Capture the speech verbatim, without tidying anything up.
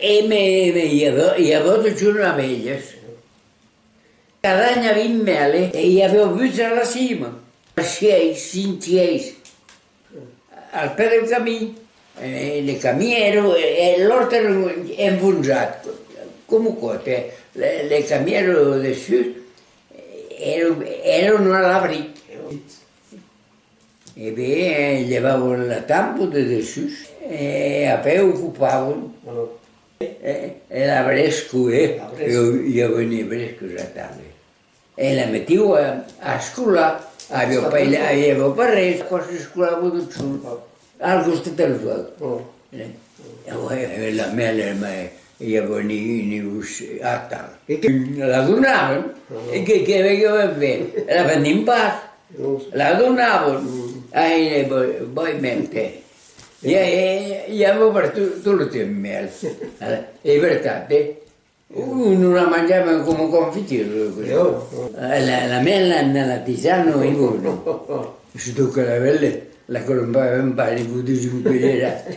E me, me i aviá, i aviá totjorn abelhas. Cada an aviam mèl, eh? E i aviá buts a la cima. Sièis, cinc sièis. Al pè del camin. E le camin èra, e l'òrt èra enfonsat, coma aquò, eh? Le, le camin èra dessús, èra, èra un alabric. E ben, eh, levavan la tampa de dessús e apèi o copavan. E, e la bresca, eh? La bresca. E i aviá de brescas atal, eh? E la metián a, a escolar. Aviá pas, aviá pas res, aquò s'escolava tot sol. Al costat del fuòc. Eh, e la mèl, eh, i aviá ni, ni un atal. E que la donavan, e que, que veniá ben, la vendián pas. La donavan. Ai, ne voi, voi mèl. I a, i a, i a per tot, tot lo temps mèl. E vertat, eh? Uh, nos la manjàvem coma confitura, aquò. La, la mèl, la, la tisana, e bon. Surtot que la bèla, la crompàvem pas, ne fotèm un culherat.